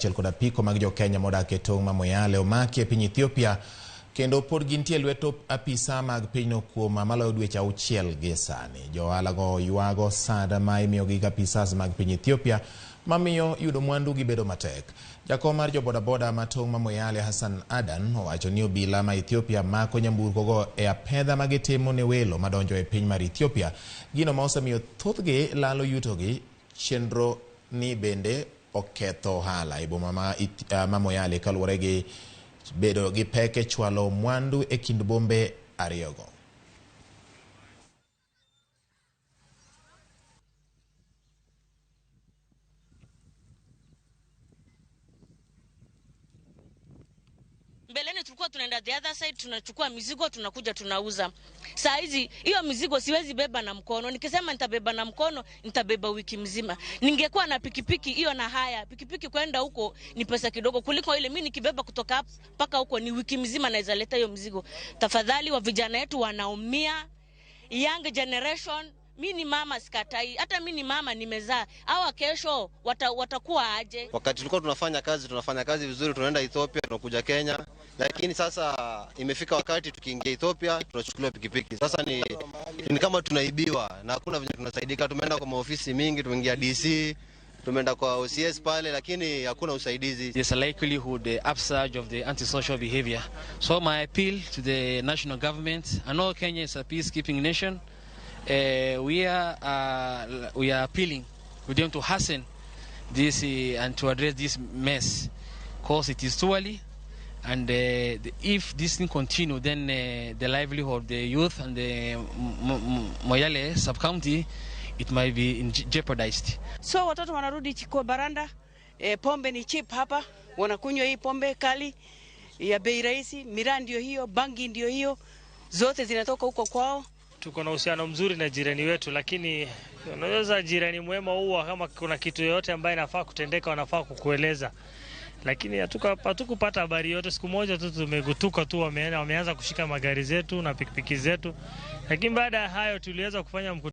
kaachiel kod apiko mag jo-Kenya modak e tong' ma Moyale omaki e piny Ethiopia kendo pod gintie e lwet apisa mag pinyno kuom maloyo dweche auchiel gie sani. Jo-ohala go ywago sada ma imiyogi gi apisas mag piny Ethiopia mamiyo yudo mwandu gi bedo matek. Jakom mar jobodaboda ma tong' ma Moyale Hassan Adan owacho ni obila ma Ethiopia mako nyamburko go e apedha ma gitimo ne welo madonjo e piny mar Ethiopia, gino ma osemiyo thothgi lalo yutogi. Chenro ni bende oketho ohala e boma ma Moyale kaluwore gi bedo gi pek e chwalo mwandu e kind bombe ariyogo. Mbeleni tulikuwa tunaenda the other side, tunachukua mizigo tunakuja tunauza. Saa hizi hiyo mizigo siwezi beba na mkono. Nikisema nitabeba na mkono, nitabeba wiki mzima. Ningekuwa na pikipiki hiyo na haya, pikipiki kwenda huko ni pesa kidogo kuliko ile mimi nikibeba kutoka hapa mpaka huko ni wiki mzima naweza leta hiyo mzigo. Tafadhali wa vijana wetu wanaumia, young generation. Mi ni mama, sikatai. Hata mi ni mama, nimezaa. Hawa kesho watakuwa aje? Wakati tulikuwa tunafanya kazi vizuri, tunaenda Ethiopia, tunakuja Kenya, lakini sasa imefika wakati tukiingia Ethiopia tunachukuliwa pikipiki. Sasa ni kama tunaibiwa na hakuna venye tunasaidika. Tumeenda kwa maofisi mingi, tumeingia DC, tumeenda kwa OCS pale, lakini hakuna usaidizi. There's a likelihood the upsurge of the antisocial behavior. So my appeal to the national government, I know Kenya is a peacekeeping nation. We are appealing to them to hasten this and to address this mess, because it is too early. And if this thing continue, then the livelihood of the youth and the Moyale sub-county, it might be in jeopardized. So watoto wanarudi kwa baranda. Pombe ni cheap hapa, wanakunywa hii pombe kali ya bei rahisi. Miraa ndio hiyo, bangi ndio hiyo, zote zinatoka huko kwao. Tuko na uhusiano mzuri na jirani wetu, lakini unaweza jirani mwema huwa kama kuna kitu yoyote ambaye inafaa kutendeka wanafaa kukueleza, lakini hatukupata habari yote. Siku moja tu tumegutuka tu wameanza kushika magari zetu na pikipiki zetu, lakini baada ya hayo tuliweza kufanya mkutano.